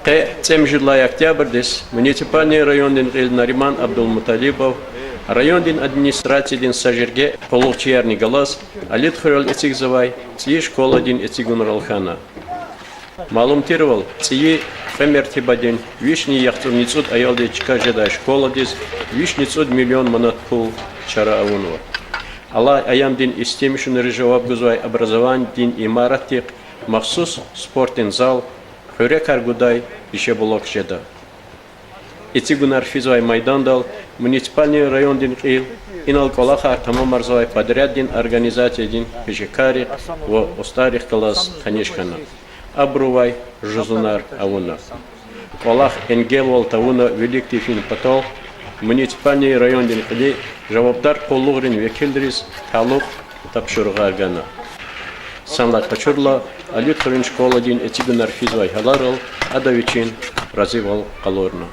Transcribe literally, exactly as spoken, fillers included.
Къе цӀемуьжуьд лагьай октябрдиз муниципальный райондин кьил Нариман Абдулмуталибов райондин администрациядин са жерге къуллугъчиярни галаз Алидхуьрел эцигзавай цӀийи школадин эцигунрал хьана. Малум тирвал, цӀийи кьве мертебадин вишни яхцӀурни цӀуд аялдиз чка жедай школадиз вишни цӀуд миллион манат пул чара авунва. Алай аямдин истемишунриз жаваб гузвай образованидин имаратдихъ махсус спортдин зал, хуьрекар гудай пешебулак жеда. Эцигунар физвай майдандал муниципальный райондин кьил инал кӀвалахар тамамарзавай подряддин организациядин пешекаррихъ ва устӀаррихъ галаз таниш хьана, абурувай жузунар авуна. КӀвалах энгелвал тавуна вилик тийифин патал муниципальный райондин кьили жавабдар къуллугърин векилриз талукь тапшуругъар гана. Санлай къачурла, Алидхуьруьн школадин эцигунар физвай гьаларал ада вичин разивал къалурна.